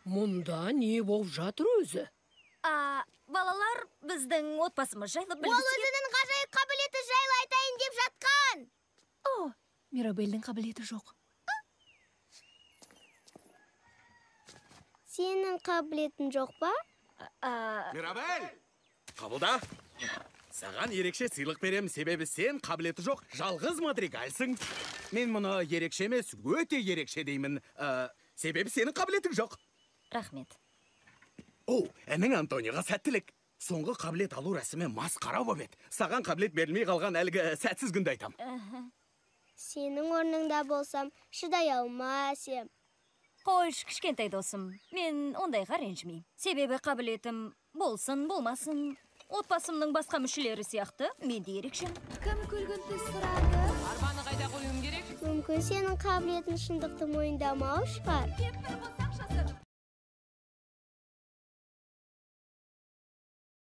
Мұнда не болып жатыр өзі? Балалар біздің отбасымыз жайлы білгісі. Ол өзінің ғажайып қабілеті жайлы айтайын деп жатқан. О, Мирабельдің қабілеті жоқ. Сенің қабілетің жоқ па? Мирабель, қабылда. Саған ерекше сыйлық берем, себебі сен қабілеті жоқ жалғыз мадригальсың. Мен мұны ерекше емес, өте ерекше деймін. Себебі сенің қабілетің жоқ. Рахмет. О, інің Антонияға сәттілік. Соңғы қабілет алу рәсімі масқара боп еді. Саған қабілет берілмей қалған әлгі сәтсіз күнді айтам. Сенің орныңда болсам, шыдай алмас ем. Қойш, кішкентай досым, мен ондайға ренжімеймін. Себебі қабілетім болсын, болмасын, отбасымның басқа мүшелері сияқты, мен де ерекшемін. Кім күлгін түс сұрады? Арбаны қайда қоюым керек? Мүмкін сенің қабілетің шындықты мойындамау шығар.